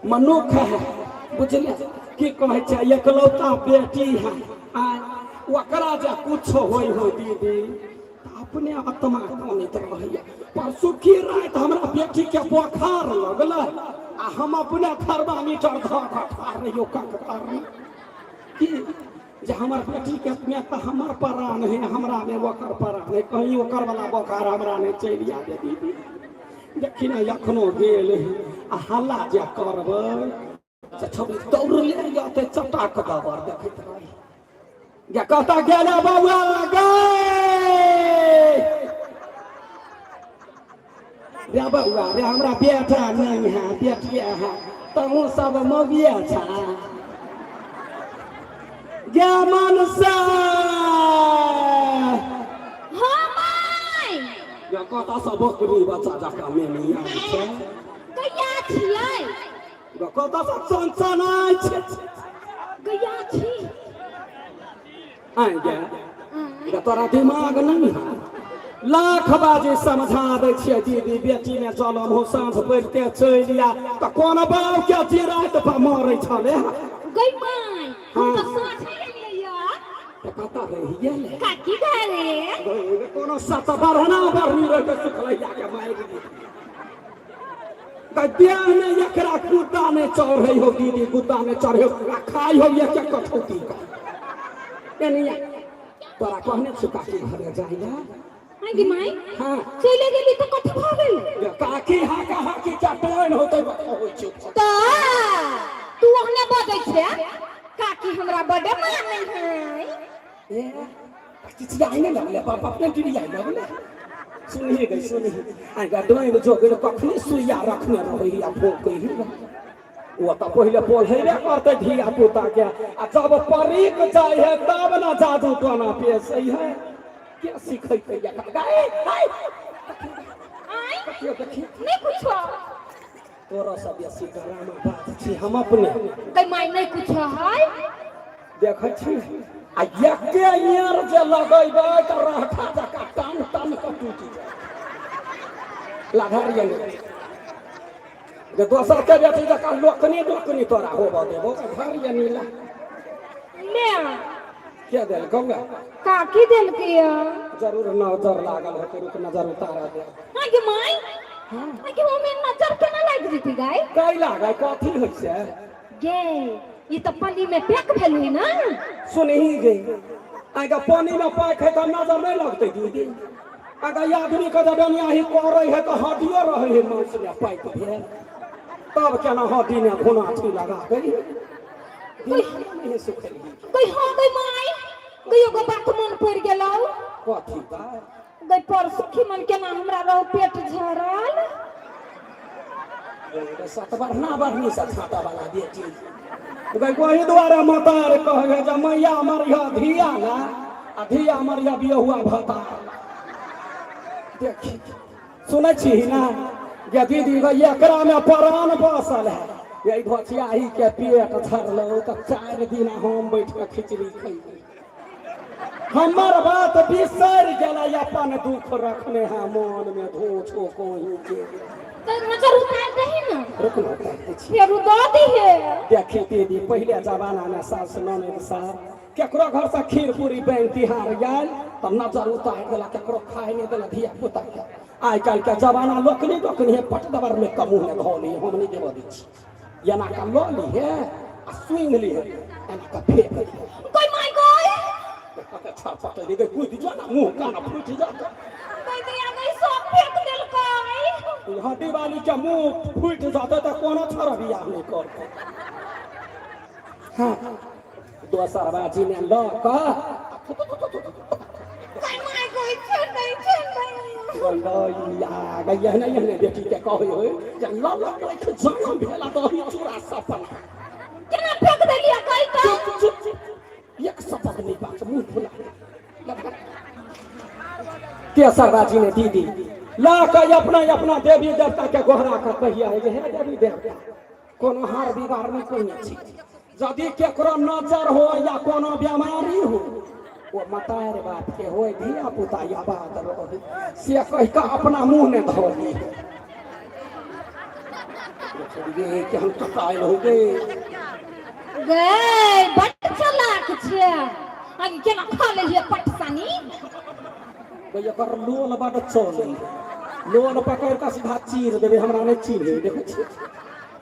मनुख है बुझलियै की कहै छै एकलौता बेटी है आ ओकरा जे कुछ होइ हो दीदी तऽ अपने आत्मा कानैत रहैया। पर सुखी राति हमरा बेटी के बोखार लगलै आ हम अपने थर्मामीटर धऽ कऽ ठाढ़ रहियौ कक की जे हमर बेटी के में तऽ हमर प्राण है, हमरा में ओकर प्राण है, कहीं ओकर वाला बोखार हमरा नहि चलि आबे दीदी। देखी ने एखनो गेल है आ हल्ला जे करबै से छौड़ी दौड़ले जाते चटाक दबर देखैत रही जे कहता गेले बौआ गे रे बौआ रे, हमरा बेटा नहीं है बेटिए है, तहूँ सब मौगिए छा गे मनसा। हाँ माय। गे कतऽ से बकरी बच्चा जकाँ मेमिया छै? गैया छियै। गे कतऽ से चनचनाइ छै? गैया छी। आइ गे गे तोरा दिमाग नहीं है? लाख बाजी समझा दै छियै दीदी, बेटी ने चलम हो साँझ पड़िते चलि आ तऽ कोन बाप के चिराइत पर मरै छलै? गै माय, हम तऽ साँझे एलियै या। तऽ कतऽ रहि गेलै? काकी घरे। कोनो सत बढ़ना बढ़नी रहै सुखलैया के मारि दी तऽ देह में एकरा कुत्ता नहि चढ़ै हो दीदी, कुत्ता नहि चढ़ै हो आ खाइ हो एक एक कठौती के। एनी तोरा कहने छी काकी घरे जाइ ला। हाँ गे माय। हाँ। चले गेली तऽ कथी भऽ गेल? काकी हाका हाकी क्या टोन होतै होइ छै। तऽ तू ओहने बजै छै, काकी हमरा बड्ड मानै है। ए चिचियाइ नहि लगलै बाप, अपने डिरियाइ लगलै। सुनही गई सुनही, आइ गा डोइन जोगिन कखनी सुइया रखने रहै आ भोकै ही। ओ तऽ पहिले पोल्हेबे करतै धिया पुता के आ जब परीक जाइ है तब ने जादू टोना पेसै है। के सिखैतै एकरा? गे, आइ, आइ देखियौ देखियौ। नहि कुछो। तोरा सब बेसी डरामा बात छी हम अपने। गै माय, नहि कुछो है। देखै छी आ एके ईयर जे लगैबै तऽ रहठा जकाँ टन टन कऽ टूटि जायत। लाधारिये नहि जे दोसर के बेटी जकाँ लोकनी लोकनी तोरा होबऽ देबो। धरिये नीला ने के देलकौ गे? काकी देलकै या। जरूर नजर लागल हेतै, रुक नजर उतारऽ दे। हाँ गे माय। हाँ। हाँ गे, ओमे नजर केना लागि जेतै गाय? कै लागै कथी होइ छै? गे, ई तऽ पानी में पैक भेल है ना। सुनही गे, आइ के पानी में पैक है तऽ नजर नहि लगतै दीदी? अगर आदमी के जब ही करै है तऽ हड्डियो रहै है मांस में पैक भेल, तब केना हड्डी में घुनाठी लगा दै है? दिमाग नहीं सुखै। गई हाँ गई माय, गई एगो बात मन पड़ि गेलौ। कथी बात? गई परसू खिमन केना हमरा रहौ पेट झरल। सतबरना बढ़नी से छाता वाला बेटी गई, वही दुआरे मतार कहे जे मैया मरिया धिया ना आ धिया मरिया बियहुआ भता। देखी सुनै छी ना गे दीदी, गई एकरा में प्राण बसल है। यही धोचियाही के पेट झरलो तऽ 4 दिन हम बैठ के खिचड़ी खैली। हमर बात बिसरि गेलै, अपन दुख रखने है मन में धोछो कहीं के। तऽ नजर उतार दही ना। रुक ना, उतार दै छी। फेर दऽ दिहे। देखी दीदी, पहिले जमाना में सास ननद सार केकरो घर से खीर पूरी बैंक तिहार गेल तऽ नजर उतारि देलक, केकरो खाय नहि देलक धिया पुता के। आइ काल्हि के जमाना लोकनी लोकनी पट दबर में के मुँह में धऽ ली, हम नहि देबऽ दै छी। एना कऽ लऽ लीहे आ सुनि लीहे, एना कऽ फेंक दिहे। गई माय गई। कते छरपट गे, कूदि जो ना मुँह कान फूटि जात। गई दैया गई, सब फेंक देलकै। हड्डी वाली के मुँह फूटि जातै तऽ कोनो छोरा बियाह नहि करतै। हाँ, दोसर बाजी ने लऽ कऽ गई माय गई, छोड़ दे छोड़ दे। गैया गैया एहने एहने बेटी के कहै होइ जे लऽ लऽ के जन्म भेला दही चूड़ा सपना। केना फेंक देलियै गई तऽ? चुप चुप, एक शब्द नहीं बात, मुंह फुला। तेसर बाजी ने दीदी ला के अपना अपना देवी देवता के गोहरा के कहिया जे हे देवी देवता, कोनो हार बिगाड़ नहीं कोई छी, यदि केकरो नजर हो या कोनो बीमारी हो, ओ मतार बाप के होय धिया पुता या बात रहे, से कह के अपना मुंह ने धो ली। ये कि हम टकायल हो गए। गै, बड चलाक छै। आगे केना खा लेलियै पटसानी? भैया एकर लोल बड चलै, लोल पकड़ कऽ सीधा चीर देबै। हमरा नहि चिन्है, देखै छियै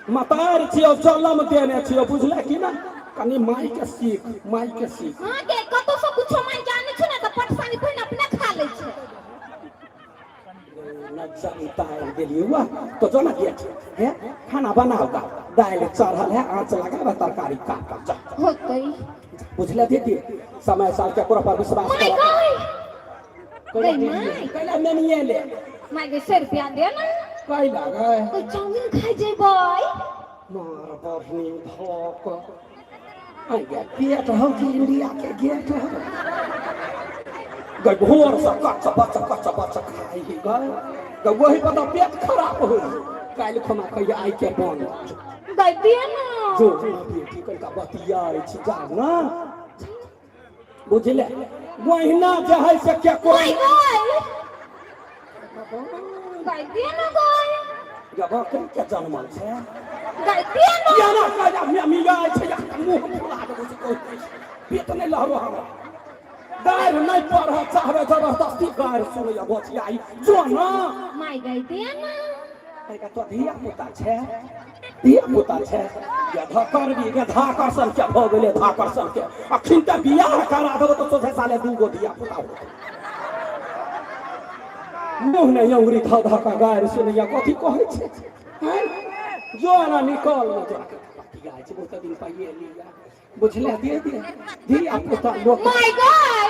मतार छियौ, जलम देने छियौ, बुझले कि ना? कनि माय के सीख, माय के सीख। हाँ गे, कतौ से कुछो मांगि के आनै छै ने तऽ पटसानी पहिने अपने खा लै छै। न जनता गेलियै हुआ तो जो ना गेट है, खाना बनाओ गा, दालि चढ़ल है, आँच लगा, तरकारी काट जा। होतै। बुझले दीदी, समय साल के पर विश्वास माय कर। गै। कैला गै दीदी? माय। कैला मेनिए ले? माय गै, 100 रुपया दे ना। कैला गै? कोई चाउमीन खाइ जेबै। मार बढ़नी धक आइ गेट हौ कि इंडिया के गेट हौ गै? भोर से कच बच कच बच खाइ ही गै गै, वही पर तऽ पेट खराब होइ। काल्हि खुना कहिया आइ के बन। गै, दे ना। जो बेटी, कनिका बतिया छी, जा ना, बुझले? महीना जे है से के माय कोई गै, गै दे ना गै। जब के जनमल छै। गै, दे ना। किया ना कहै मिया छै, मुँह फुला देबो से कोई पेट नहि लहरो। हमरा गारि नहि पढ़ऽ चाहबै, जबरदस्ती गारि सुनैया बचियाई, जो ना। माय गै, दे ना। एका तो धिया पुता छै, धिया पुता छै। गधा करबी, गधा कर के भऽ गेलै धाकर के। अखन तऽ बियाह करा देबो तऽ सोझे साले दू गो धिया पुता होतै। मुँह नहि अंगुरी धऽ धऽ कऽ गारि सुनैया, कथी कहै छै आँय? जो ना, निकल ना, जो बतिया छै। बहुत दिन पाइए लिया, बुझले दीदी? धिया पुता लोक। माय गै,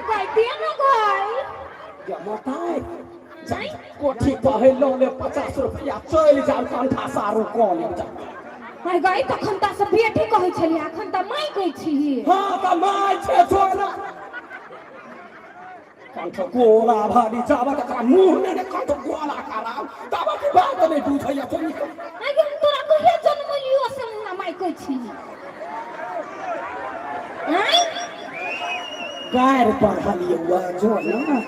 गै दे ना गै। मताय कोठी पहे लऽ ले 50 रुपया, चलि जाउ, कंठा सारू कऽ लेब जा। माय गै, तखन तऽ से बेटी कहै छलियै, अखन तऽ माय कहै छी। हाँ तऽ माय छै, जो ना। कंठ गोला भारी जाबत एकरा मुँह मे ने कंठ गोला कराउ ताबत ई बात नहि बुझैया, जो निकल। माय गै, हम तोरा कहिया जन्मलियो से हमरा माय कहै छी? आँय? गारि पढ़लियै, जो ना।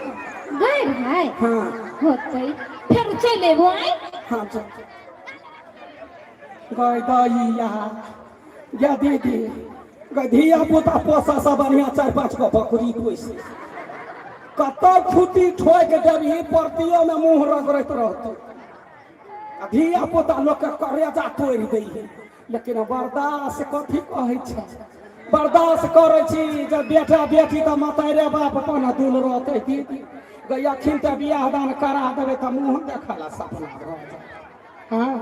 गैर है? हाँ। होतै, फेर चलि एबो आँय। हाँ, जो गै दैया या दीदी गै, धिया पुता पोसा से बढ़िया चारि पाँच गो बकरी पोस। कतौ खूटी ठोकि देबही, परतियो में मुँह रगड़ैत रहतौ। आ धिया पुता लोकके करेजा तोड़ि दै है, लेकिन बर्दाश्त कथी कहै छै? बर्दाश्त करै छी जब बेटा बेटी तऽ मतारे बाप अपन दुल रहतै। दीदी गै, अखन तऽ बियाह दान करा देबै तऽ मुँह देखऽ लए सपना भऽ जायत। हँ,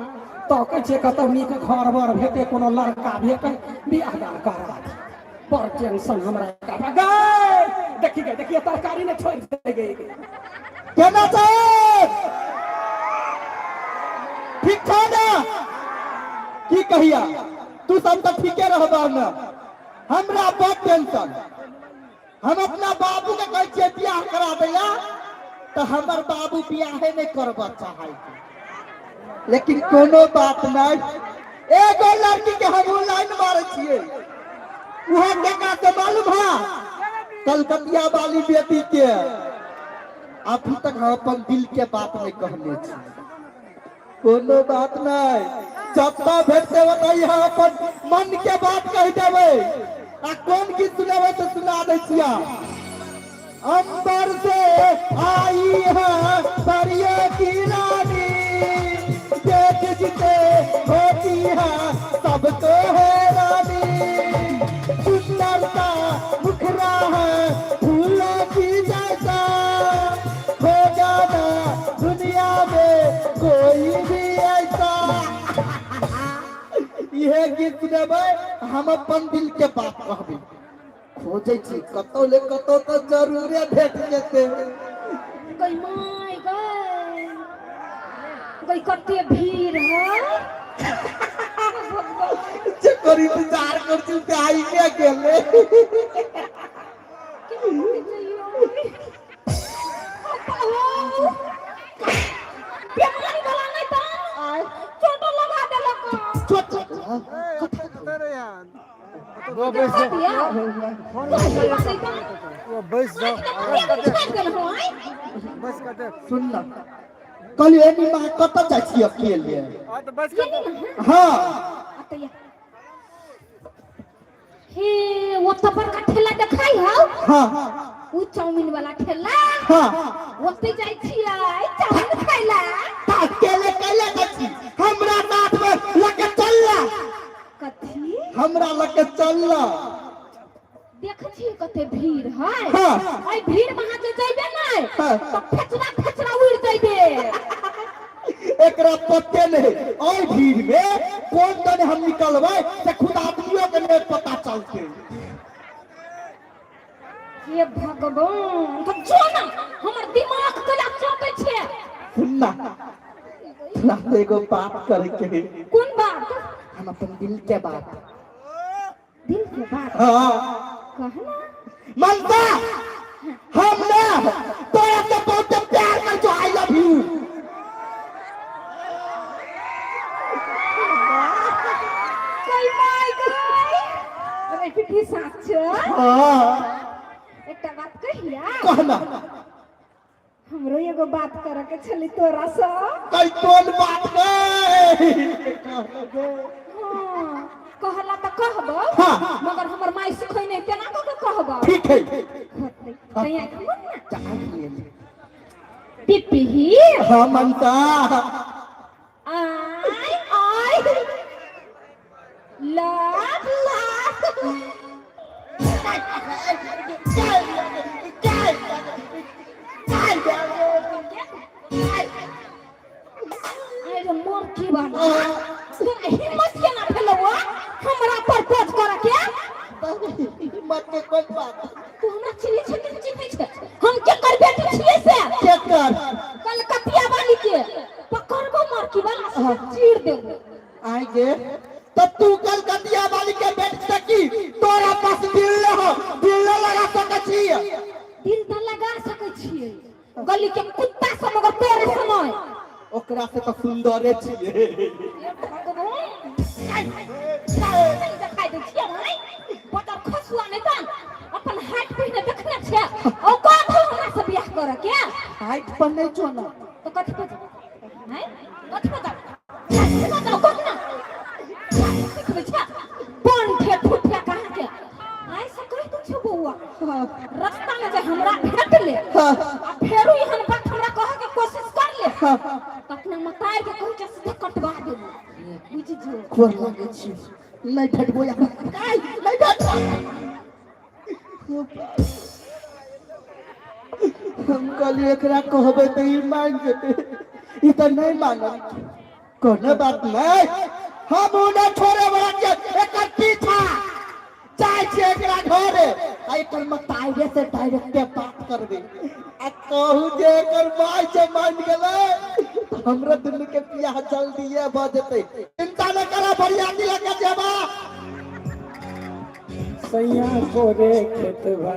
तकै छियै कतौ नीक घर बर भेटै, कोनो लड़का भेटै, बियाह दान करा दे। बड़ टेंशन हमरा गै। देखी गै, देखिए तरकारी ने छोड़ि दे गै। केना छै? ठीक छौ ने? की कहिया, तू सब तऽ ठीके रहबा ने, हमरा बड़ टेंशन। हम अपना बाबू के कहै छियै बियाह करा दैला, तऽ हमर बाबू बियाहे नहि करबऽ चाहै छै। लेकिन कोनो बात नहि, एगो लड़की के हम लाइन मारै छियै। उहे केकरा से मालूम है? कलकतिया वाली बेटी के। अभी तक हम अपन दिल के बात नहीं कहने छी। कोनो बात नहीं, जत्ता भेटते ओतहि हम अपन मन के बात कहि देबै। आ कोन गीत सुनेबै तऽ सुना दै छिया। अंबर से आई है परियों की रानी, देख जिसे होती है सबको हैरानी। सुंदरता मुखरा है फूलों की जैसा, होगा ना दुनिया में कोई भी ऐसा। इहे गीत सुनेबै, हम अपन दिल के बात कहबै। खोजै छी कतौ ले कतौ तऽ जरूरे भेट जेतै। गई माय गई, गई कते भीड़ है। जेकर इंतजार कर छी से आइए गेलै। बेमारी वाला नहि तऽ चोटो लगा देलक। छोट बैस जाओ, बस कते। सुन ना। कहलियै एनी माँ कतऽ जाइ छी अकेले? हाँ। हे, ओतऽ बड़का ठेला देखाई हौ? हाँ। उ चाउमीन वाला ठेला। हाँ। ओतै जाइ छियै चाउमीन खाइ ला। तऽ अकेले कैले जाइ छी? हमरा साथ में लके चल ला। कथी? हमरा लके चल ला। देख छी कते भीड़ है। हाँ। एहि भीड़ में अहाँ जे जइबे नै हाँ। तऽ फेचरा फेचरा उड़ि जइबे। एकरा पते नहीं, ओहि भीड़ में कोन दने हम निकलबै से खुद आदमियों के नहीं पता चलते। हे भगवान, तऽ जो ना, हमर दिमाग कला चौंकै छै। सुनना, तोरा से एगो बात करे के है। कोन बात? हम अपन दिल के बात। दिल के बात? हाँ। कहना। मनसा, हम ना तोरा से बहुत प्यार कर जो, I love you. कई माय गई, अरे पिठी साथ छ। हाँ। एकटा बात कहिया? कहना। हमरो एगो बात करे के छली तोरा से। कई कोन बात गई? हाँ, कहला तऽ कहबो। हाँ। मगर हमर माय सिखै नहि, केना कऽ के कहबो? ठीक है। होतै तैं आँखि मुन ना। जा, आँख ले ले। पिपही। हाँ मनसा। I I love love. अरे मोर की वाला, तोरा हिम्मत केना भेलौ हमरा प्रपोज करे के? हिम्मत के कोन बात? तू हमरा चिन्है छै कि नहि चिन्है छै? हम केकर बेटी छियै से? केकर? कलकतिया वाली के। पकड़बो मरकी वाला से चीर देबो। आइ गे, त तू कलकतिया वाली के बेटी से की तोरा पास दिल न हो? दिल न लगा सकै छी? दिल तऽ लगा सकै छियै गली के कुत्ता से, मगर तोरे समय ओकरा से तऽ सुंदरे छियै। हे भगवान, देखाइ दै छियै भाइ बटर खसुआ। नहि तऽ अपन हाइट पहिने देखने छै, औकात हो हमरा से बियाह करे के? हाइट पर नहीं छो ना। तऽ कथी पर हैं? कथी पर जाउ, कथी पर जाउ, कह ना। सिखबै छै पान ठे ठुठे कहाँ के। आइ से कहि दै छौ बौआ, रास्ता में जे हमरा भेटले आ फेरो एहन बात हमरा कहऽ के कोशिश कर ले, तऽ अपना मतार के कहि के सीधे कटवा देबो, बुझि जो। गोर लागै छी, नहीं भेटबो या नहीं, नहीं भेटबो। हम कहलियै एकरा कहबै तऽ ई मान जेतै, ई तऽ नहीं मानल। कोनो बात नहीं, हम नहि छोड़े वाला छियै एकर पीछा। जाइ छियै एकरा घरे आ एकर मताइरे से डायरेक्टे बात करबै आ कहू जे एकर माय जे मान गेलै तऽ हमरो दुनू के बियाह जल्दिए भऽ जेतै। चिंता नहि करऽ, बरियाती लऽ के जेबा। सैया कोरे खेतबा,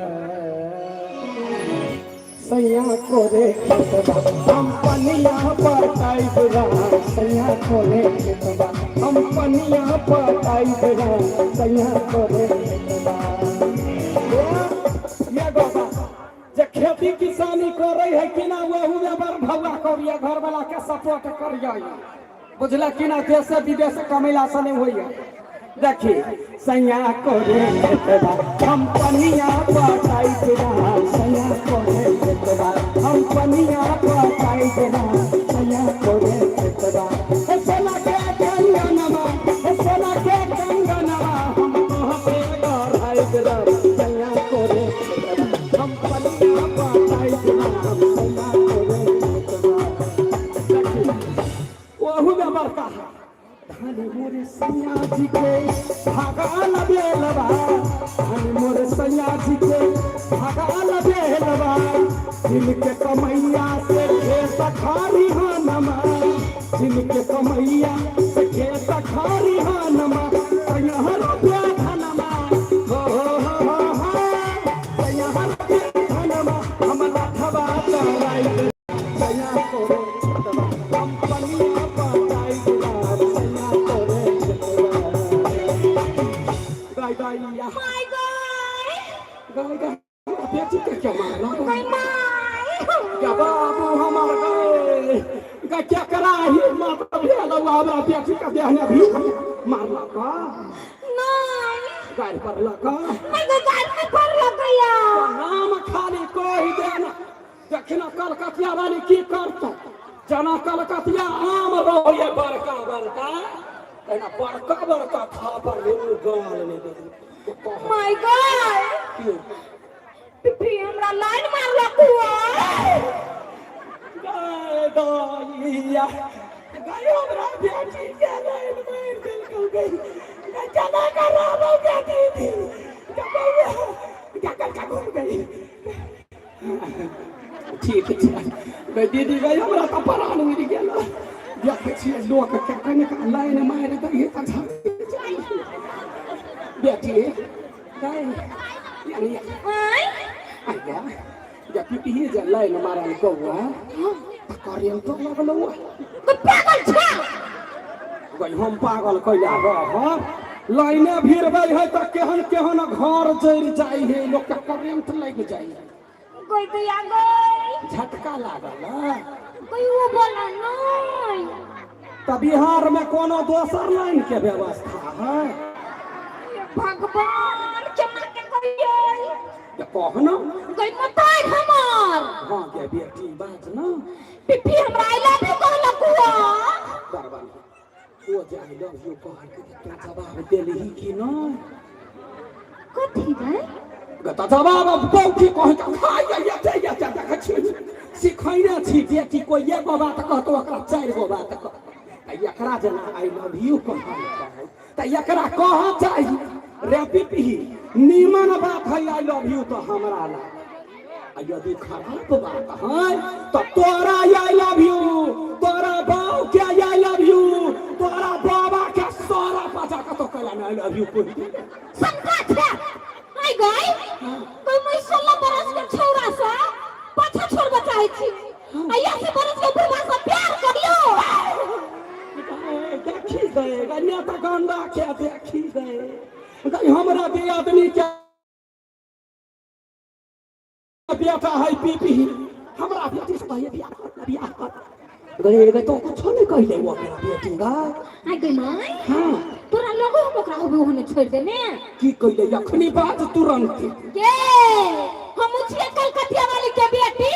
सैया कोरे खेतबा, हम पनिया पटाइब राम। सैया कोरे खेतबा, हम पनिया पटाइब राम। सैया कोरे खेतबा। ये बाबा जे खेती किसानी करे है कि ना, वहू में बड़ भौआ करिए, घर वाला के सपोर्ट करिए, बुझला कि ना? देश विदेश कमेला से नहीं होइए। देखी, सैया कोरे खेतबा, हम पनिया पटाइब राम। सैया कोरे खेतबा, हम पनिया पटाइब राम। सैया कोरे खेतबा। हे सोना के कंगनवा, हे सोना के कंगनवा, हम तोहके गढ़ाइब राम। सैया कोरे खेतबा, हम पनिया पटाइब राम। सैया कोरे खेतबा। देखी, ओहू में बड़का है। धनी मोरे सैया जी के भागाल बेलवा, धनी मोरे सैया जी के भागाल बेलवा, जिनके कमैया से खेत खारी हनमा, जिनके कमैया से खेत खारी हनमा, सैया रुपया धनमा, हो हो हो हो हो, सैया रुपया धनमा, हम लाठवा चढ़ाई। सैया कोरे खेतवा, हम पनिया पटाई राम। सैया कोरे खेतवा। गाय गाय या। My गाय। गाय गाय, बेटी के क्या मारना? गाय my. या बाबू हमार गाय गाय। के देह ने भी मारलक? नहीं। गारि पड़लक? मैं तो गाल में पड़ गया। नाम खाली कहि देना, देखना कलकतिया वाली की करतौ। जेना कलकतिया आम रहैए बड़का बड़का, तहिना बड़का बड़का थापर दुनू गाल नहि देली। My God. की? पिपी हमरा लाइन मारलक हुआ। गाय दैया गाय, हमरा बेटी के लाइन मारि देलकौ। गई गाय, केना कराबौ गे दीदी? गे गई, घूम गई। ठीक छै गई दीदी, गई हमरा तऽ प्राण उड़ि गेल। देखै छियै लोक के कनिक लाइन मारि दै तऽ झड़ि जाइ। बेटी गई, यानी आय। आया जब पिपही जे लाइन मारल कौआ तऽ करेंटो लगलौ। तो पागल छा? गई, हम पागल कैला रहब? लाइने भिड़बै है तऽ केहन केहन घर जरि जाइ है, लोक के करेंट लागि जाइ है। गई गया गई। झटका लागल है? गई, वो बोला नहीं। तऽ बिहार में कोनो दोसर लाइन के व्यवस्था है? भगवान केना के कहियै? तऽ कह न। गई मतार हमर। हाँ गे बेटी, बाज न। पिपी हमरा I love you कहलक हुआ। बड़ बढ़िया। ओ जे I love you कहलकै तऽ तू जवाब देलही कि नहि? कथी रे? गे तऽ जवाब अब कौ की कहै के खाइ एते एते देखै छी, सिखैने छी बेटी, कोइ एगो बात कहतौ ओकरा चारि गो बात कह। तऽ एकरा जेना I love you कहलकै तऽ एकरा कह चाही रे पिपही, नीमन बात है I love you तऽ हमरा ला, आ यदि खराब बात है तऽ तोरा I love you, तोरा बाप के I love you, तोरा बाबा के सारा पचा के तो कहला I love you कहि दे। सनका छे। आई गई कोई मैं 16 बरस के छौरा से पाछा छोड़बा चाहे छी आ 80 बरस के बुढ़वा से प्यार करियो। देखी गए नेता गंदा के, देखी गए गई, हमरा दियादनी के बेटा है पीपी, हमरा बेटी से कहिए बियाह कर, बियाह कर। गए गए, तो कुछो नहीं कहले वो अपना बेटी गा। आई गई माय। हाँ। तोरा लगो हम ओकरा होबे ओहने छोड़ देने? की कहले? अखनी बात तुरंत। के हम छियै कलकतिया वाली के बेटी।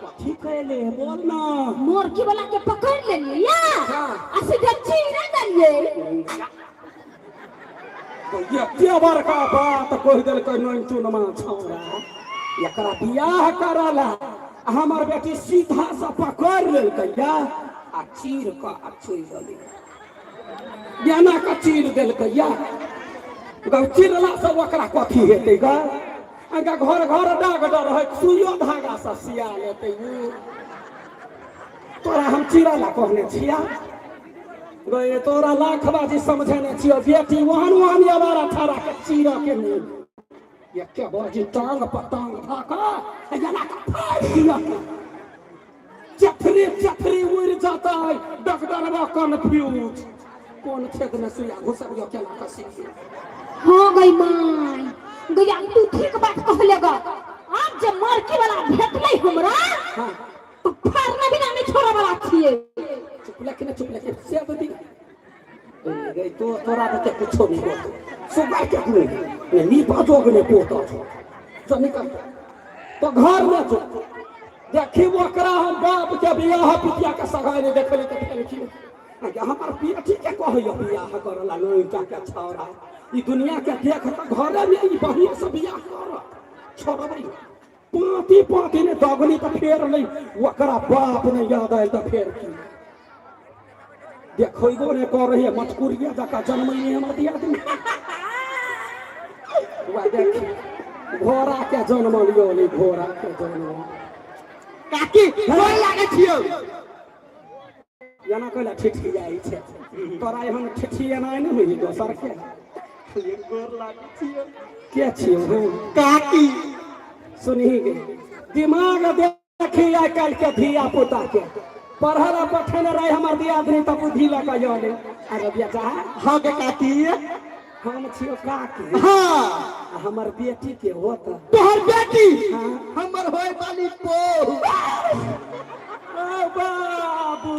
कथी कहले? बोल ना। मोरकी वाला के पकड़ लेलिए या। हाँ। आ सीधे चीरा देलिए। तो एते बड़का बात कहि देलकै नैन चुनमा छौड़ा, एकरा बियाह करला हमर बेटी सीधा से पकड़ लेलकै या आ चीर कऽ आ चलि गेलै, एना कऽ चीर देलकै या गौ। चिरला से ओकरा कथी हेतै ग? अगा घर घर डाक डर है, सुइयो धागा से सिया लेतै उ। तोरा हम चिरला कहने छिया गए? तोरा लाख बाजी समझेने छियो बेटी, ओहन ओहन अवारा छाड़ा के चीर के नहीं, एके बाजी टांग पर टांग धऽ कऽ एना कऽ फाड़ि दिअ के चफरी चफरी उड़ि जेतै। डॉक्टरबा कन्फ्यूज, कोन छेद में सुइया घुसबियो, केना कऽ सीखी। हाँ गई माय गैया, तू ठीक बात कहले ग। आब जे मरकी वाला भेटलै हमरा तो फाड़ना बिना नहीं छोड़े वाला छियै। चुप लेके ने, चुप लेके से तो दी गई तो तोरा तो कुछो नहीं होतो, सुबह के नहीं ने नीपा जोग ने पोता छो जो निकल तो घर में जो देखी ओकरा हम बाप के बियाह पितिया के सगाई नहीं देखले तो फेर की हमर बेटी के कहैया बियाह करला लड़का के छौड़ा। ई दुनिया के देख के घरे में ई बढ़िया से बियाह कर छोड़बै पाँति पाँति ने दगनी तऽ फेर नहीं ओकरा बाप नहीं याद आयल तऽ फेर की देखैबो नहि कर रही मटकुरिया जकाँ जन्मैने हमर दियादनी। वएह देखी घोड़ा के जन्म लियो नहीं, घोड़ा के जन्म। काकी, गोर लागै छियौ। एना कहला ठिठियाइ छै तोरा, एहन ठिठिएनाइ नहि होइ दोसर के। गोर लागै छियौ। के छियौ हम? काकी। सुनही गे, दिमाग देखी आइ काल्हि के धिया पुता के। पढ़ल आ पठेने रहे हमर दियादनी तऽ बुद्धि लऽ कऽ यले। अरे बेटा। हाँ गे काकी। हम छियौ काकी? हाँ। आ हमर बेटी के होत? तोहर बेटी? हाँ। हमर होय वाली पोह। ओ बाबू।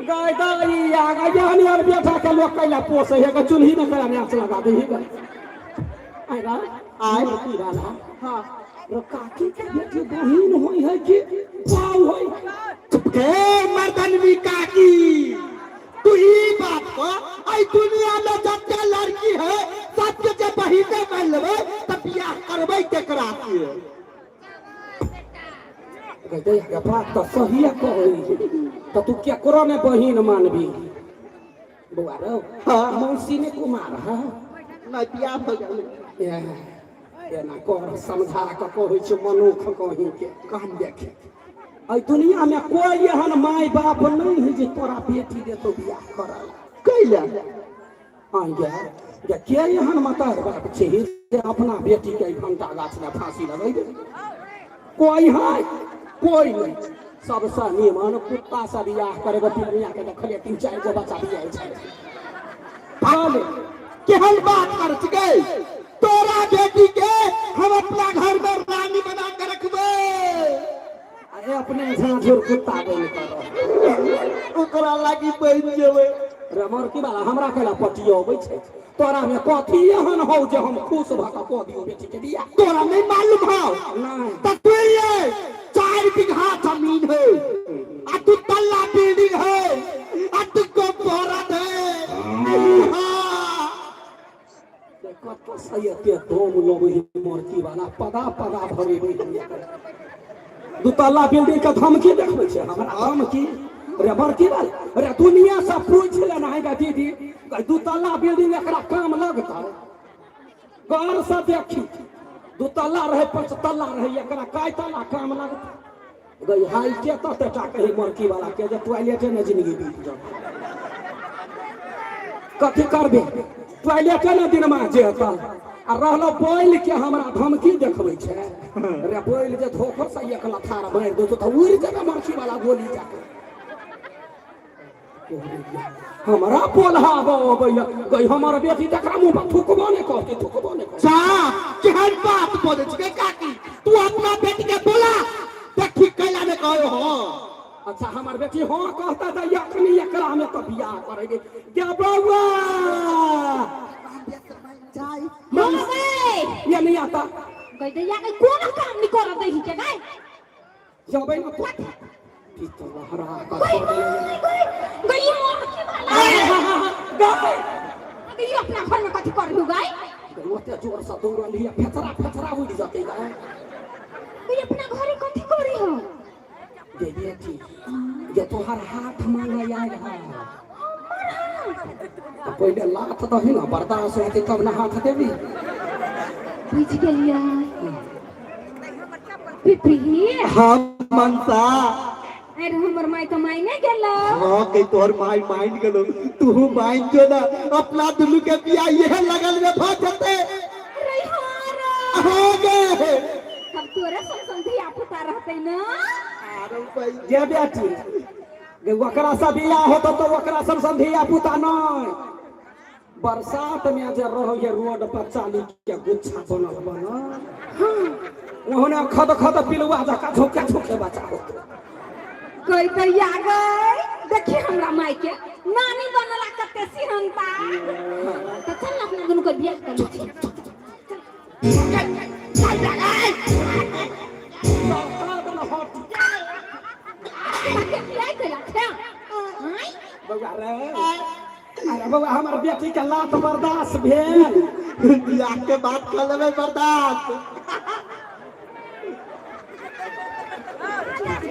गाय दाई आ गाय एहन एहन बेटा के लोक कैला पोसै है गे चूल्ही में करा नाच लगा दे गे आय रा आय। की वाला हाँ रो काकी के बेटी बहिन होई है कि बाऊ होई चुप के मर्दनवी काकी तू ही बात को आई दुनिया में जते लड़की है सबके जे बहिने मान लेबै त बियाह करबै केकरा से कहते गे बात तऽ सहिए कहै है तऽ तू केकरो ने बहिन मानबी बौआ रौ हाँ। मौसी ने कुमार है नहि बियाह भऽ गेलै एना कर समझा कऽ कहै छै मनुख कहीं के कहन देखे एहि दुनिया में कोई एहन माय बाप नहीं है जे तोरा बेटी देतो बियाह करल कैला आइ गे के एहन मतार बाप छै जे अपना बेटी के घंटा गाछ में फांसी लगै दे कोई है कोई नहीं सबसे निमन कुत्ता से बियाह करे दुनिया के देखलिए तीन चारि गो बच्चा बियाह छै भाले केहन बात कर छिकै तोरा बेटी के हम अपना घर में रानी बना के रखबै अरे अपने झाँझुर कुत्ता बनि कर ओकरा लागी बनि जेबै रमर की वाला हमरा कैला पटियबै छै तोरा में कथी एहन हौ जे हम खुश भऽ कऽ कऽ दियौ बेटी के बियाह तोरा नहीं मालूम हौ नहि त तू ये 4 बीघा जमीन है आ दू तल्ला बिल्डिंग है आ दू गो औरत है हाँ कतऽ से एते दम लबै है मरकी वाला पदा पदा भरेबै हम एकर। दू तल्ला बिल्डिंग के धमकी देखबै छै हमरा धमकी रे बड़की वाला रे दुनिया से पूछ लेना है दीदी दू तल्ला बिल्डिंग एकरा काम लगतै गौर से देखी दू तल्ला रहे पाँच तल्ला रहे एकरा काय तल्ला काम लगतै गई हाई के तो टेटा कही मरकी वाला के जे टॉयलेटे में जिंदगी बीत जाए कथी करबे टॉयलेटे ने दिन में जेतल आ रहलो बैल के हमरा धमकी देखबै छै रे बैल जे धोखो से एक लथार मारि देतो तऽ उड़ि जेतै मरकी वाला गोली जाके हमरा पोल्हाबऽ अबैया गई हमर बेटी तकरा मुँह पर थुकबो नहि कहतै थुकबो नहि कहतै जा केहन बात बोलै छिकै काकी तू अपना बेटी के बोला देखी कैला ने कहो हो अच्छा हमर बेटी हाँ कहता तऽ यखनी एकरा में तऽ बियाह करेबै गे बौआ हो गए ये नहीं आता गई दैया के कोनो काम नहीं कर दही के गाय जबै ने तो की तो लहरा कऽ गई छोड़ देलै। गई गई मोर की वाला गई गई अपना घर में कथी कर गाय ओते जोर से दौड़ल हिया फेचरा फेचरा उड़ि जेतै गाय गई अपना घरे कथी करी हो गे बेटी गे तोहर हाथ मांगे आयल है तऽ पहिले लाथ दही ने बर्दाश्त होतै तब ने हाथ देबी बुझ गेलियै पिपी हाँ मनसा अरे हमर माय तऽ माय नहि गेलो हाँ के तोहर माय मान गेलो तू मान जो ना अपना दुनू के बियाह यह लगल में भ जते रे हारा हो गए हम तोरे संग संग धिया पुता रहतै ना आरो भाई गे बेटी गे ओकरा से बियाह होतो तऽ ओकरा सब से धिया पुता नहि बरसात में जे रहै रोड पर चाली के गुच्छा बनल बनल ओहने खद खद पिलुआ जकाँ झोंके झोंके बच्चा होतो कोई तो या गई देखी हमरा माय के नानी बनला कते सिहनता तो चल ना अपना दुनू के बियाह कर लै छी। कते बियाह कैला छै आँय? बौआ रे अरे बौआ हमर बेटी के लात बर्दाश्त भेल बियाह के बात कर लेबै बर्दाश्त गई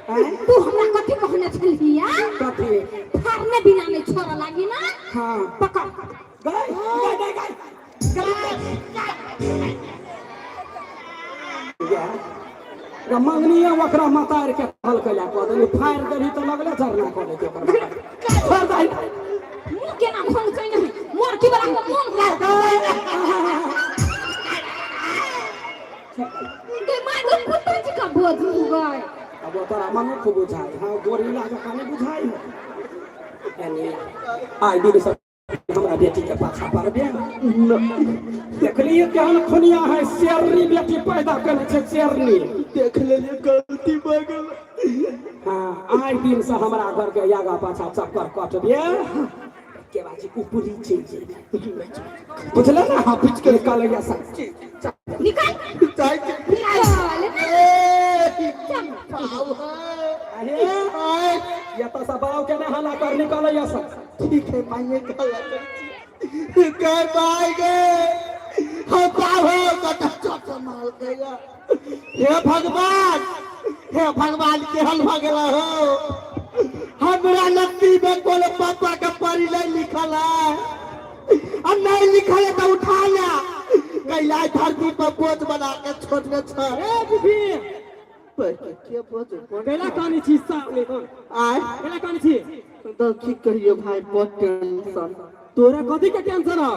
माय तू हमरा कथी कहने छलही आ कथी फाड़ने बिना नहीं छोड़ लागी ना हाँ पकड़ गई गई गई गई मंगनिया ओकरा मतार के कहल कैला कऽ देली फाड़ि देली तऽ लगले झरना कऽ लेती ओकर फाड़ि दही मुंह केना भंग छै नहीं मोर की बला के मोन गई माय गई कुत्ता जी का बोझ गई अब तोरा मनुख बुझाइ हँ गोरिल्ला जकाँ नहि बुझाइ है आइ दिन से हमरा बेटी के पाछा पड़बे। देखलिए केहन खुनिया है, शेरनी बेटी पैदा करै छै, शेरनी। देख लेलिए, गलती भऽ गेल। हाँ, आइ दिन से हमरा घर के आगा पाछा चक्कर कटबे के बाजी ऊपरी चलि जेबे, बुझले ना? हाँ, बुझ के निकाल या सब। निकाल। जाइ छी। निकाल। ए, पाव है। अरे आय, ये तो सब बाव के ना हला कर, निकाल या सब। ठीक है माइये, गलत गए भाई गए, हम पाव हो कटा चोट मार गया। हे भगवान, हे भगवान, केहन भऽ गेला हो? हमरा नसीब में कोनो पापा के परी नहीं लिखल है, आ नहीं लिखल है तो उठा ले कैला धरती पर बोझ बना के छोड़ने छ। ए बीबी। के बोझ कोन? कैला कानी छी सामने कोन? आय? कैला कानी छी? तो की कहियो भाई, बहुत टेंशन। तोरा कथी के टेंशन हो?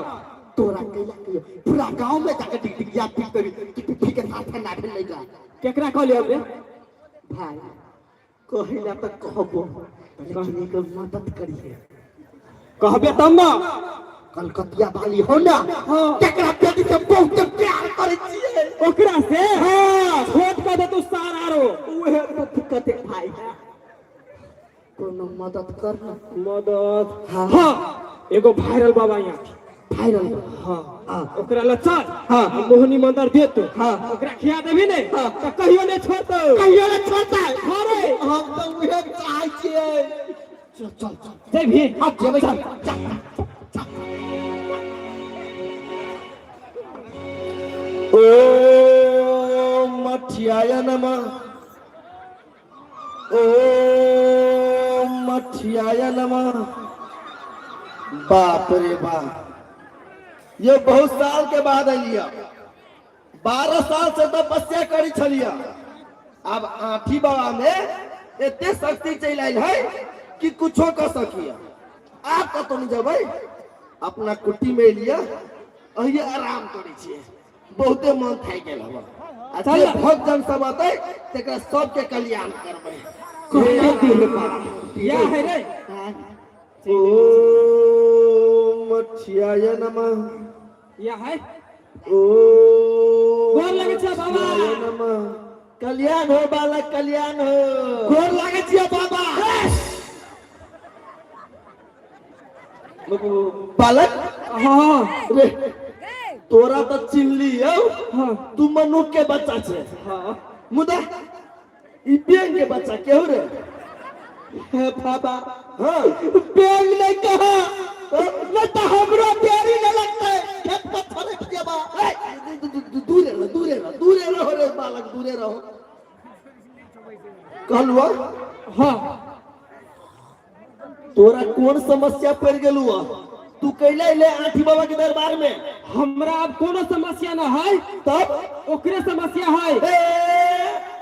तोरा कैला कहियो, पूरा गांव में जाके डिग डिगिया पीट करी कि पिट्ठी के साथ ना भेल जा। केकरा कहलियो रे? भाई, कहिला तऽ कहबो, लेकिन एकर मदद करिहे। कहबे तब ना। कलकतिया वाली हो ना? हाँ। तेकरा बेटी से बहुत प्यार करै छियै। ओकरा से? हाँ। छोट कऽ दे तू सार आरो। उहे तो दिक्कत है भाई, कोनो मदद कर ना। मदद? हाँ। हाँ, एगो वायरल बाबा यहाँ। वायरल? हाँ। हाँ। ओकरा लग चल। हाँ। आ मोहनी मंदिर दे तू। हाँ। ओकरा खिया देबी ने हाँ। तऽ कहियो नहीं छोड़तौ। कहियो ने छोड़तै? हाँ रे। हम तऽ उहे चाहै छियै, चल चल चल। जेबही? हाँ, जेबै, चल चल। ओम मठियाय नमः, ओम मठियाय नमः। बाप रे बाप, ये बहुत साल के बाद अलिया। 12 साल से तपस्या करी छलिया। अब आठी बाबा में एते शक्ति चलि आयल है कि कुछो कर सकिया। आब कतौ नहीं जेबै, अपना कुटी में एलिया, अहिए आराम करै छियै। बहुते मन थाकि गेल हमर। आ जे भक्त सब अतै तकरा सबके कल्याण करबै। या है रे। ओम मठियाय नमः। या है। ओम गोर लगै छियै बाबा। मठियाय नमः। कल्याण हो बालक, कल्याण हो। गोर लागै छियै बाबा। बालक। हाँ। रे, तोरा तऽ चिन्हली यौ। हाँ। तू मनुख के बच्चा छै। हाँ। मुदा ई बेंग के बच्चा केहू रे? हे बाबा। हाँ। बेंग नहीं कहा, नहीं तो हमरो देरी न लगते, खेत पर छड़क जेबा। ए, दूरे रहो, दूरे रहो, दूरे रहो रे बालक, दूरे रहो कहलुआ। हाँ। तोरा कोन समस्या पड़ गेलू? तू कैला अइले आठी बाबा के दरबार में? हमरा अब कोनो समस्या न है। तब? ओकरे समस्या है। ए,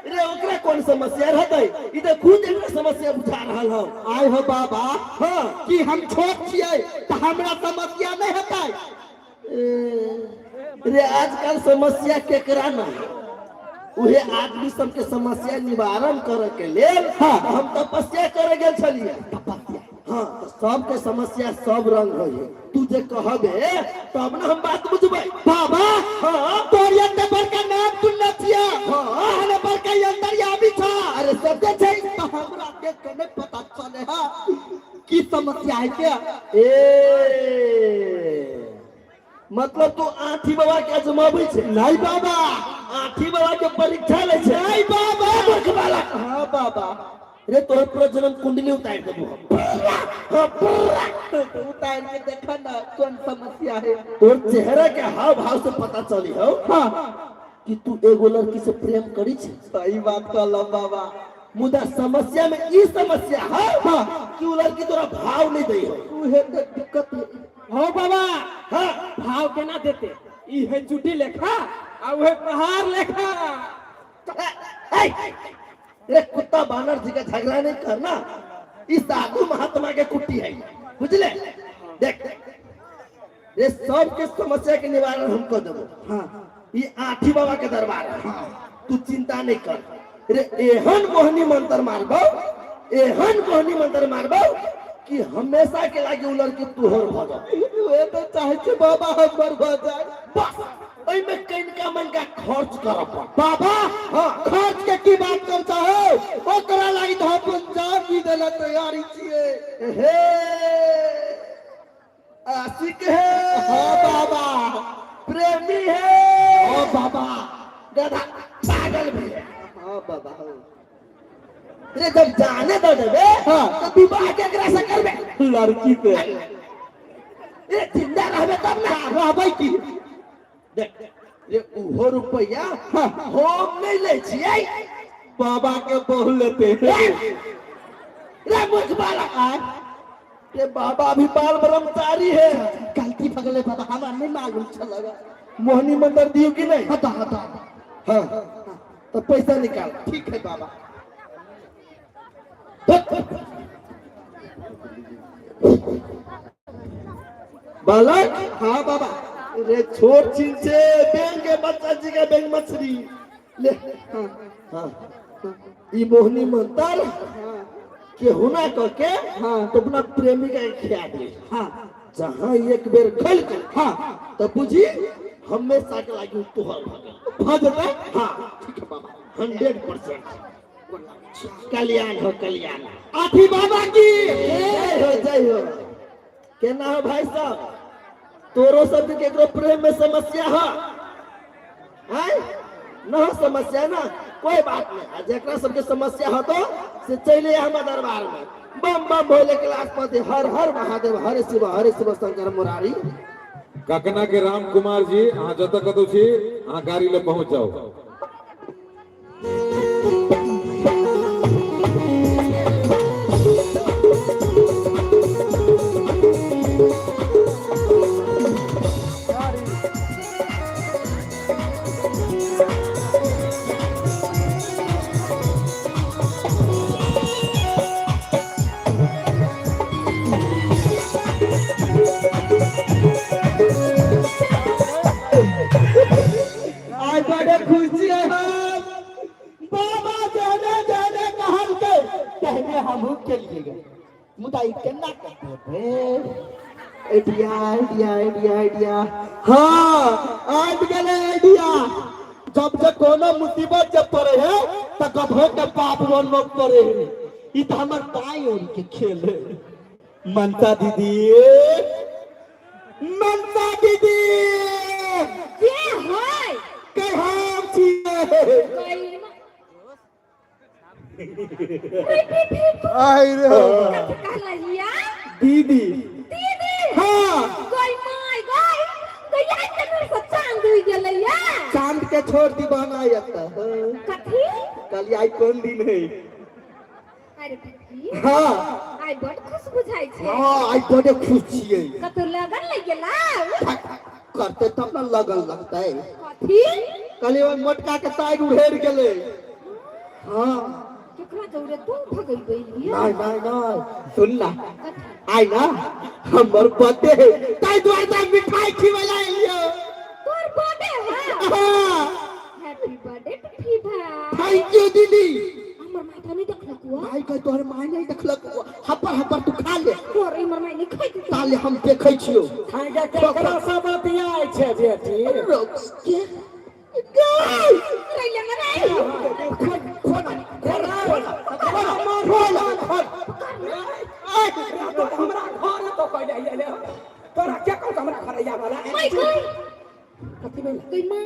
रे, ओकरा कोन समस्या रहतै? ई तऽ खुद एकरा समस्या बुझा रहल हौ। आय हो बाबा। हाँ। कि हम छोट छियै तऽ हमरा समस्या नहीं हेतै? ए, रे, आजकल समस्या केकरा न है? उहे आदमी सबके समस्या निवारण करे के लेल हाँ। हम तपस्या करे गेल छलियै। तपस्या? हाँ, तऽ सबके समस्या सब रंग होइ है। तू जे कहबे तब ने हम बात बुझबै। बाबा। हाँ। तोर एते बड़का नाम सुनने छियै। हाँ। अहने बड़का अंतर्यामी छ। अरे, सत्य छै। तऽ हमरा देख के नहीं पता चले है की समस्या है के। ए, मतलब तू आठी बाबा के अजमाबै छै? नहीं बाबा। आठी बाबा के परीक्षा लै छै? नहीं बाबा। मूर्ख बालक। हाँ बाबा। रे, तोहर पूरा जन्म कुंडली उतारि देबो हम। हाँ, पूरा। तो उतार के देखा ना, कौन समस्या है। तोर चेहरा के हाव भाव से पता चली हो हाँ। कि तू एगो लड़की से प्रेम करी छै। सही बात कहल बाबा। मुदा समस्या में ई समस्या है हाँ। कि उ लड़की तोरा भाव नहीं दै हो। उहे तो दिक्कत है। हो बाबा। हाँ। भाव केना देते? ई है चुटी लेखा आ उहे पहाड़ लेखा। ए, रे कुत्ता बानर जी का झगड़ा नहीं करना। ई साधु महात्मा के कुट्टी है, बुझले? देख रे, सबके समस्या के निवारण हम कर देबो। हाँ। ई आठी बाबा के दरबार है। तू चिंता नहीं कर रे। एहन मोहनी मंत्र मारबो, एहन मोहनी मंत्र मारबो कि हमेशा के लागी उ लड़की तोहर भऽ जाओ। उहे तो चाहे छै बाबा हमर भऽ जाय। बस ओहिमे कनिका मनका खर्च करऽ पड़त। बाबा हाँ। खर्च के की बात कर चाहे, ओकरा लागी तो हम अपन जान भी देला तैयारी छियै। हे आशिक है। हाँ बाबा। प्रेमी है। हाँ बाबा। गधा पागल भी है। हाँ बाबा। हाँ। रे जब जाने दो देबे हाँ। तो विवाह केकरा से करबे? लड़की से। रे जिंदा रहबे तब ना। रहबै की? देख रे उहो रुपया हाँ। हम नहीं लै छियै, बाबा के बहु लेते। रे मुझ बालक आय, रे बाबा भी बाल ब्रह्मचारी है। गलती भगले बाबा, हमरा नहीं मालूम छल। मोहनी मंदिर दियो कि नहीं? हटा हटा। हाँ तो पैसा निकाल। ठीक है बाबा। बालक। हाँ बाबा। रे छोट छीन से बैंक के बच्चा जी के बैंक मछली ले। हाँ। हाँ ई मोहनी मंत्र के हुना करके हाँ। तो अपना प्रेमिका के खिया दे। हाँ। जहाँ एक बेर खल के हाँ तो बुझी हमेशा के लागी तोहर भऽ गेल। भऽ जेतै? हाँ ठीक है बाबा। 100% कल्याण हो कल्याण। आठी बाबा की जय हो जय हो। केना हो भाई साहब, तोरो सब के केकरो प्रेम में समस्या हो? आय न हो समस्या ना, कोई बात नहीं। आ जेकरा सबके समस्या हो तो से चले आ हमारे दरबार में। बम बम भोले कैलाशपति हर हर महादेव हर शिव हर शिव शंकर मुरारी। ककना के राम कुमार जी अहाँ जतऽ कतौ छी अहाँ गाड़ी लग पहुंच जाओ। आइ बड़े खुशी है हम। बाबा जाने जाने कहल के कहने हमहू के लिए गए, मुदा ई केना करते? Idea idea idea idea. हाँ आबि गेलै आइडिया। जब जे कोनो मुसीबत जब पड़े है त गधो के बाप बनबऽ पड़े है। ई त हमर दाई ओरी के खेल है। मनसा दीदी, मनसा दीदी। के है? कहाँ छियै? आई रे कहलिया दीदी। दीदी। हाँ। गई my गई गई के से चांद उइ गेलैया। चांद के छोड़ दी बहना एतऽ। कथी? कहलियै आइ कोन दिन है? अरे दीदी। हाँ। आइ बड़ खुश बुझाइ छै। हाँ आइ बड़े खुश छियै। कतौ लगन लागि गेला? करते तब ने लगन लगतै। कथी? कहलियै ओहि मोटका के ताग उड़ेर गेलै। हाँ। केकरा जौरे तू भगै गेलियै? नहीं नहीं नहीं सुन ना, कथी? आइ ना हमर बर्थडे है, ताहि दुआरे तऽ मिठाई खिबै ला एलियै। तोर बर्थडे है? हाँ। हैप्पी बर्थडे टुफी भाई। Thank you दीदी। हमर माय तऽ नहि देखलक हुआ। माय के तोहर माय नहीं देखलक, हपर हपर तू खा ले। तोर हमर माय नहि खाइ। ताले हम देखै छियौ। खाइके केकरा से बतियाइ छै बेटी? के गई रैले न रे। खोल खोल खोल खोल खोल खोल। तो हमरा घर तो कहले आइले, तोरा के कहू हमरा घर आइया वाला? माय गई। कथी भेल? गई my.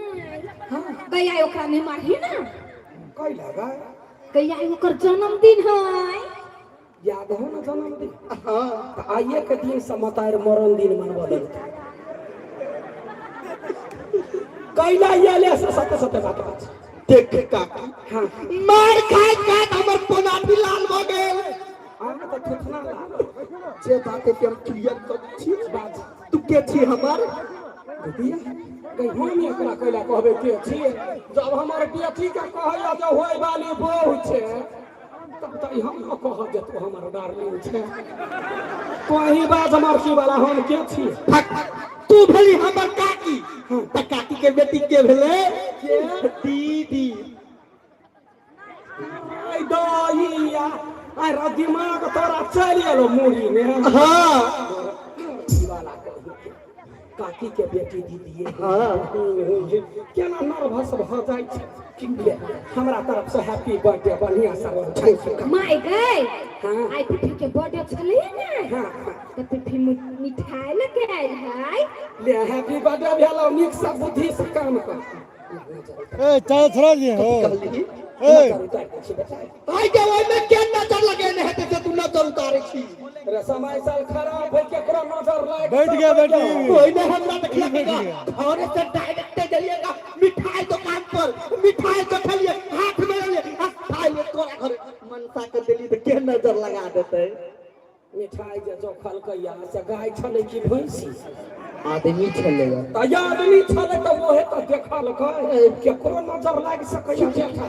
हां गई आइ ओकरा नहि मारही ना। कै लगा? गई आइ ओकर जन्मदिन है। याद हो ना जन्मदिन? हाँ। तऽ आइए के दिन से मतार मरण दिन मनबऽ लगतै। कैला आइले से सत्य सत्य बात बात। देख काकी। हाँ। मार खाइत खाइत हमर पोनाटी लाल भऽ गेल। अहाँ तऽ थुथना लागल। जे बात है हम क्लियर कर छी। तू के छी हमर? दीदी गई हम एकरा कैला कहबै के छी? जब हमर बेटी के कहैया जे होय वाली बहू छै तब तऽ ई हम न कहब जे तू हमर डार्लिंग छै। कहीं बाज मर्सी वाला हम के छी? फक, तू भेली हमर काकी। तऽ काकी के बेटी के भेलै? दीदी। आइ दइया आइ दिमाग तोरा चलि गेलो मूड़ी में। हाँ। ई वाला कही के, काकी के बेटी दीदी। हाँ। केना नर्वस भऽ जाइ छै। ले, हमरा तरफ से हैप्पी बर्थडे, बढ़िया से thank you. My गए। हाँ। आइ पिठी के बर्थडे छलै ने। हाँ। तऽ पिठी मिठाई लके आयल है। ले, हैप्पी बर्थडे भेलौ, नीक से बुद्धि से काम कर। ए चाय थोड़ा दिए हो। कहली। ए। नजर उतारि दै छी बेटा। आइ के ओहिमे के नजर लगेने हेतै से तू नजर उतारै छी? रे, समय साल खराब है, केकरो नजर लागि बैठ गया, बैठ गया। कोई ने हमरा देखलक, घरे से डायरेक्ट जाइएगा मिठाई दुकान पर, मिठाई देखलिए, हाथ में लेलिए आ खाइए। तोरा घर मनसा के देली तऽ के नजर लगा देतै? मिठाई जे जोखलकै से गाय छलै कि भैंसी? आदमी छलै। तऽ आदमी छलै तऽ ओहे तऽ देखलकै, केकरो नजर लागि सकैया जेठा।